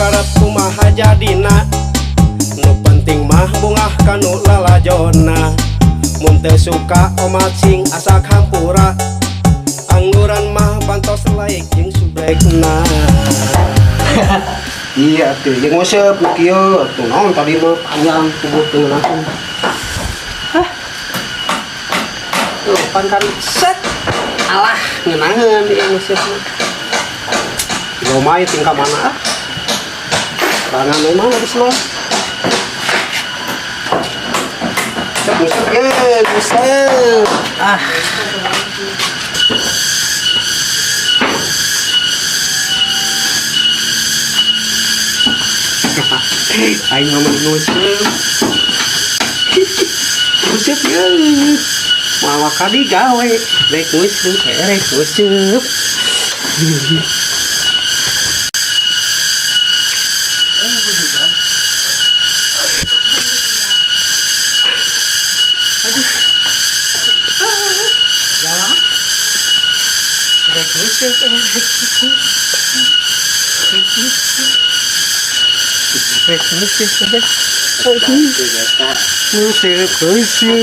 karep kumaha jadina. Nu penting mah bungah kanu lalajona. Mun teu suka omat sing asak hampura. Angguran mah bantos like jeung subrekna. Iya tuh, jeung nguseup nu kieu atuh naon tadi mah panjang tubuh teu ngeunaheun. Hah. Tuh pan kan set. Alah, ngeunaheun ieu nguseup mah. Gomay tingkah mana ah? Barangan mana di sana? Nguseup ye, nguseup. Ah. Aing mah nguseup. Nguseup ye. Mawa kadi gawe, rek nguseup, rek nguseup. Rek nguseup, rek nguseup. Rek nguseup, rek nguseup, nguseup.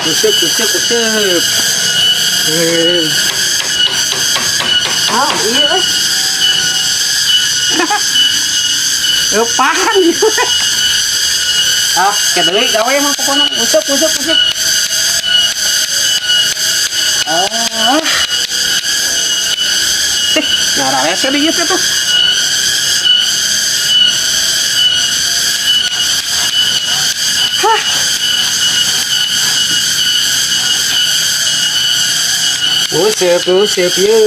Nguseup, nguseup, nguseup. Ah, iya eh. Eupahan ieu. Ah, kedeui gawe mah pokona nguseup, nguseup, nguseup. Ah. Nyararese di ieu teh tuh. Hah. Nguseup, nguseup, ye,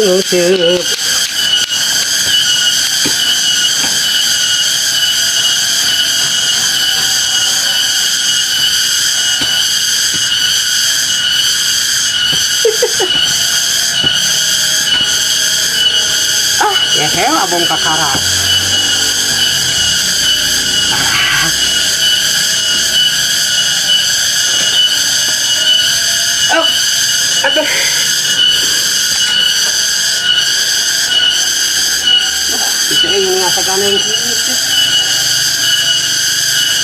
nguseup. Ah, ya hel abong kakarat. Ah. Oh, aduh. Itu ini ngasa ganeng gitu.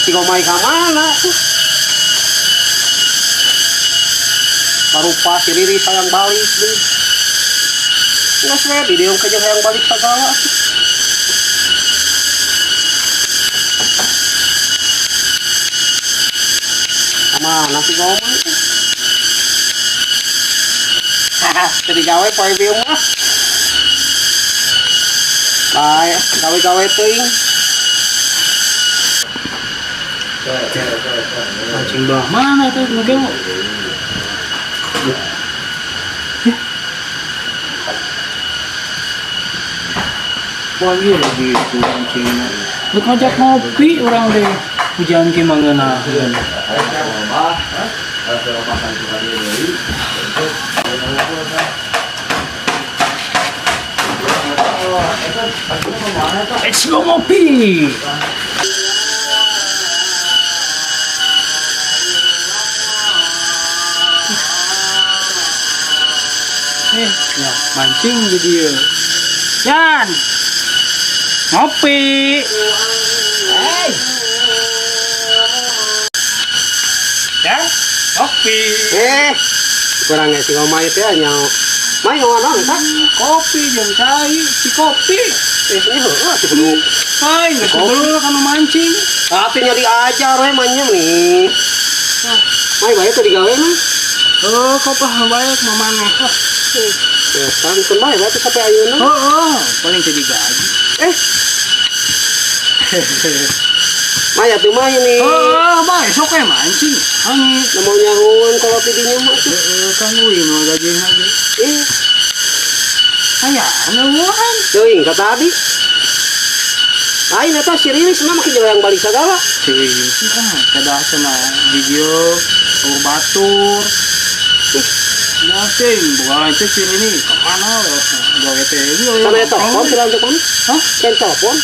Si Gomay ka mana tuh? Barupa si Riri sayang balik deh. Nggak we di dieu kejar hayang balik sagala atuh. Mana si Gomay teh? Haha, teu digawe poe bieu mah. Bae, gawe-gawe teuing. Mancing belah mana tuh nu gemo? Wah iya lagi itu mancingnya. Lu ngajak ngopi orang deh. Hujan ki mah ngeunaheun. Let's go ngopi. Ya, mancing jadi ya. Yan, ngopi. Hey. Ya, ngopi. Kurang si Gomay teh nya. Mai ngomong tah? Kopi jeung cai, si kopi. Ini heueuh atuh kudu. Hai, geus sebelum kana mancing. Tapi nya diajar we mah nih. Mai bae teh digawe mah. Oh, kop lah bae mah maneh. Ya, kan keun bae teh sampai ayeuna. Oh, paling teu digaji. Mai atuh mah ini. Oh, bae sok we mancing. Hangi. Nu mau nyahuan kalau tidinya mah tuh. Heeh, kan euy nu gajina ge. Aya, neueuhan. Teuing ka tadi. Lain eta si Riris mah make jeung balik sagala. Teuing ah, kedah cenah video ukur batur. Nah, ting, bukan itu si ini kemana loh? Gawe teh ieu. Sana telepon si lanjut mana? Hah? Ken telepon?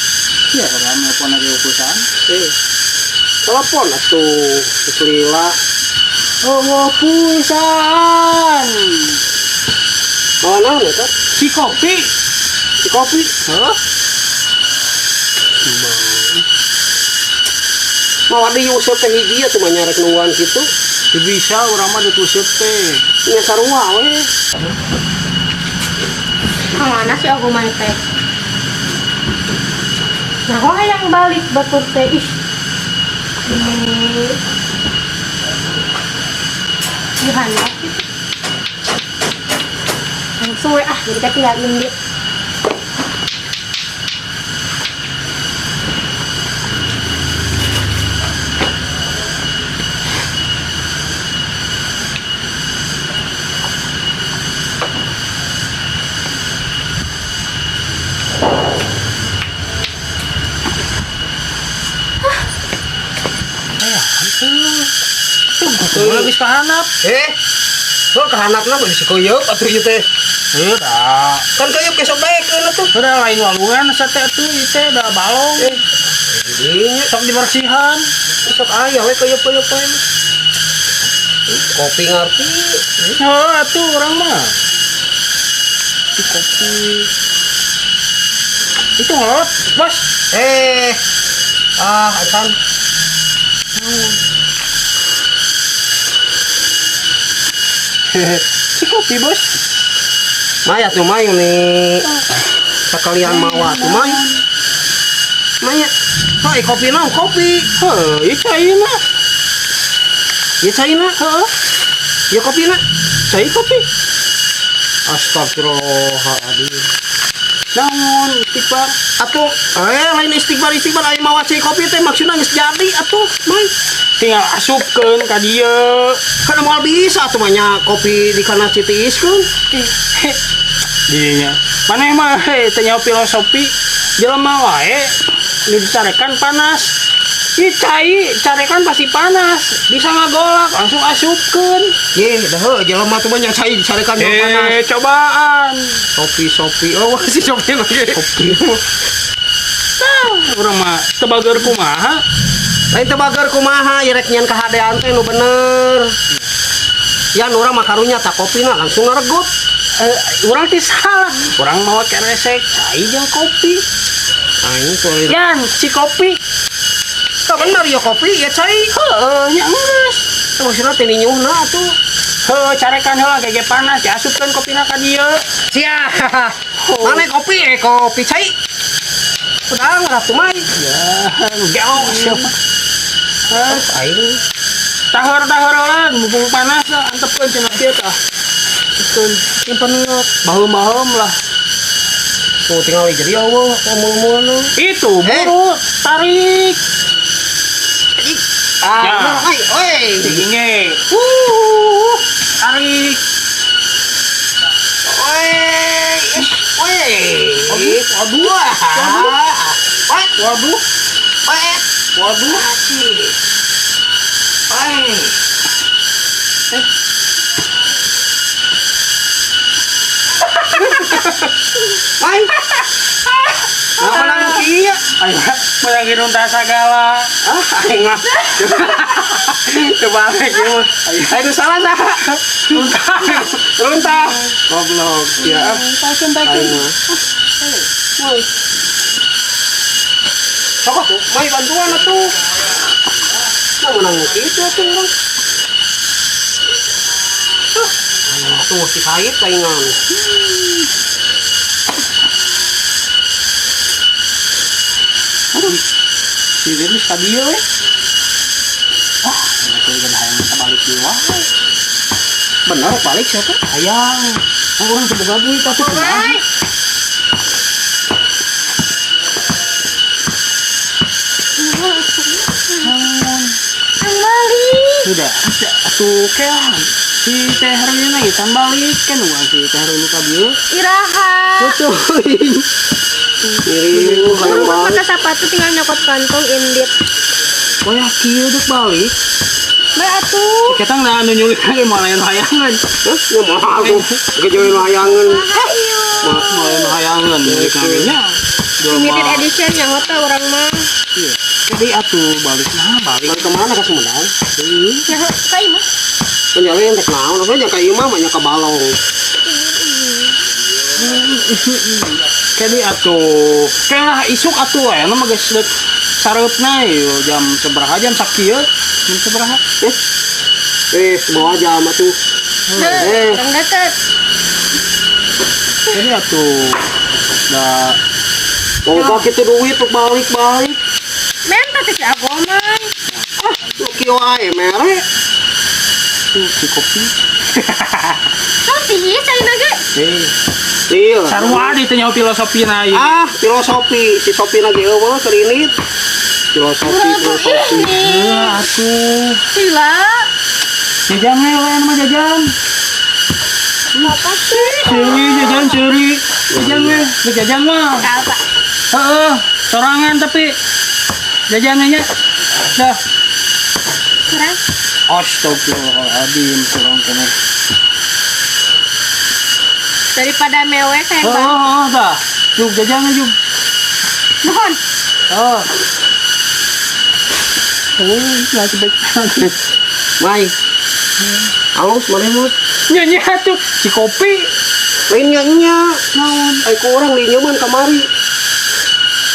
Iya, kan nelpon lagi ukusan. Telepon atuh, geus lila. Oh, pulsaan. Mawa naon eta? Si kopi. Si kopi. Heuh. Mawa diuseup teh hiji atuh mah nyarek nungguan kitu. Teu bisa urang mah ditusuk teh. Nya sarua we. Kemana sih aku main teh? Nah, kok hayang balik batur teh ih. Ini gimana gitu? Langsung we ah, jadi kan tinggal indit. Tuh, geus kahanap. Eh. Kok kahanapna mah si keuyeup atuh ieu teh. Heuh da. Kan keuyeup ge sok baekeun atuh. Udah lain walungan sate tuh ieu teh da balong. Eh. Jadinya Sok dibersihan. sok aya we keuyeup-keuyeup we. Kopi ngarti. Heuh atuh urang mah. Di kopi. Itu ngelot, Bos. Eh. Ah, acan. Si kopi, Bos. Maya tuh may nih. Sekalian mawa tuh may. Maya. Hai kopi naon kopi. Heuh, ieu caina. Ya caina. Heuh, Ya kopi na. cai kopi. Astagfirullahaladzim. Naon istighfar? Atuh, lain istighfar istighfar aya mawa cai kopi teh maksudna geus jadi atuh, may. Tinggal asupkeun ka dieu. Kan moal bisa atuh mah nya kopi di kana citiiskeun. Dinya. Maneh mah teu nyaho filosofi jelema wae nu dicarekan panas. Ieu cai carekan pasti panas, bisa ngagolak langsung asupkeun. Ye, dah heuh jelema tuh mah nya cai dicarekan mah panas. Eh, cobaan. Sopi sopi. Oh, si sopi lagi. Kopi. Tah, urang mah teu bager kumaha. Lain teu bager kumaha, ieu rek nyian kahadean teh nu bener. Ya urang mah karunya tak kopina langsung ngaregut. Eh, urang teh salah. Urang mawa keresek cai jeung kopi. Aing tuh. Yan, si kopi. Tah bener ya kopi ya cai. Heeh, nya geus. Maksudna teh ninyuhna atuh. Heuh, carekan heula gege panas diasupkeun kopina ka dieu. Sia. Mana kopi kopi cai. Udah ngarah tuh mai. Ya, gelo siapa. Aing Taheur-taheur heula mumpung panas lah antepkeun cenah kieu tah. Antepkeun simpen baheum-baheum lah. Tuh tinggal jadi Allah ngomong-ngomong. Itu buru tarik. Ah, Ya. oi, oi. Ini. Tarik. Oi, oi. Waduh, waduh. Wah, Waduh, wah. waduh. Oi. Eh. Mai. Nah, menang kieu. Ayo, menang runtah sagala. Ah, aing mah. Coba lagi mah. Aing salah dah. Runtah. Runtah. Goblok ya. Takeun, takeun. Aing mah. Woi. Sok atuh, mai bantuan atuh. Nah, menang kitu atuh urang. Huh. Tuh si kait saingan. Aduh. Si Virus ka dieu we. Ah, ini teh hayang balik deui wae. Bener balik siapa? Hayang. Oh, urang teu boga duit atuh kumaha? Mai. Balik. Sudah, atuh kelah. Si Teh Rina ge can balik kan urang si Teh Rina ka dieu. Iraha. Betul. Ngiriu hayang Buru balik. pakai sepatu tinggal nyokot kantong indit. Wah, kieu deuk balik. Bae atuh. Kita nggak anu nyulik lagi mau lain hayangan. Hah? Ya mahal tuh. Kejoin layangan. Ayo. Mau lain hayangan nyulik nya. Limited edition yang teh urang mah. Iya. Jadi atuh balik nah balik. Balik kemana ke Sumedang? Ya ka imah. Penjalin tek naon, apa nya ka imah mah nya ka balong. Kadi atuh. Kayak isuk atuh aya mah geus deuk sareupna ieu jam sabaraha, jam sakieu? Jam sabaraha? Eh, eh, bawa jam atuh. Heuh, urang deket. Kadi atuh. Da. Boga kitu duit untuk balik-balik. Menta teh si Ago mah. Ah, lu kieu wae mere. Tuh si kopi. Kau tiis ayeuna ge. Eh, Iya. sarua di teh nyaho filosofi na ieu. Ah, filosofi. Si Sofi lagi euweuh keur ini. Filosofi, Urang tuh filosofi. ini. Heuh atuh. Sila. Jajan we lain mah jajan. Apa sih? Seuri jajan seuri. Jajan we, geus jajan mah. Apa? Heeh, sorangan tapi jajannya nya. Dah. Kurang. Astagfirullahaladzim, kurang kene. Daripada mewek kayak Oh, bang. oh, oh, dah. Juk jajannya juk. Mohon. Oh. Oh, nggak cepet. Mai. Halus maneh mah. Nyanyi atuh si kopi. Lain nya nya. Naon? Ai ku urang linyeman kamari.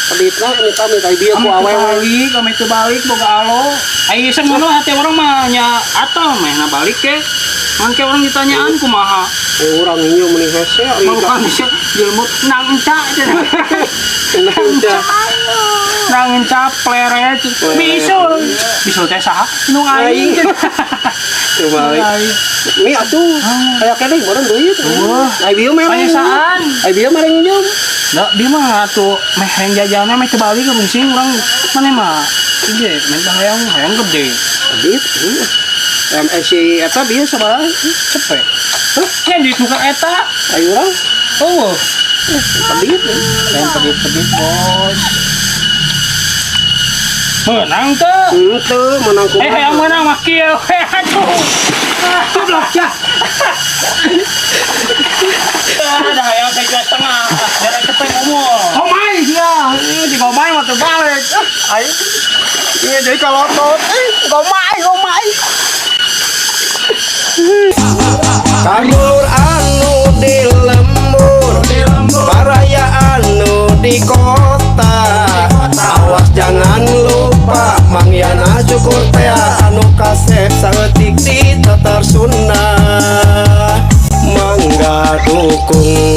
Aditna ini tami tadi dia ku Ame teu awewe. Balik, ame teu balik boga alo. Ai semono hati urang mah nya atau meh na balik ke. Mangke urang ditanyaan kumaha. Eh, urang nginyeum meuni hese ari Malukan sih jelema nang enca. Nang enca. Nang enca pleret. Bisul. Bisul teh saha? Nu aing. Teu balik. Mi atuh. Aya keneh meureun duit. Wah. Ai bieu mere. Panyesaan. Ai bieu mere nginyeum. Da dia mah atuh meh hayang jajanna meh teu balik rungsing urang maneh mah. Ieu minta hayang hayang gede. Adit. Em eh, si eta bieu sabaraha? Cepet. Hah? Nya duit muka eta. Ayo urang. Oh, Pedit. hayang pedit-pedit, Bos. Menang tuh. Henteu menang kumaha. Eh, hayang menang mah kieu. Aduh. Goblok ya. Ada hayang sejuta setengah. Dari cepet ngomong. Komai sia. Ini di komai mah teu balik. Ah, aing. Iya jadi kalotot. Eh, komai, komai. Kadulur anu di lembur, baraya anu di kota, awas jangan lupa Mang Yana cukur teh anu kasep saeutik di Tatar Sunda. Mangga dukung.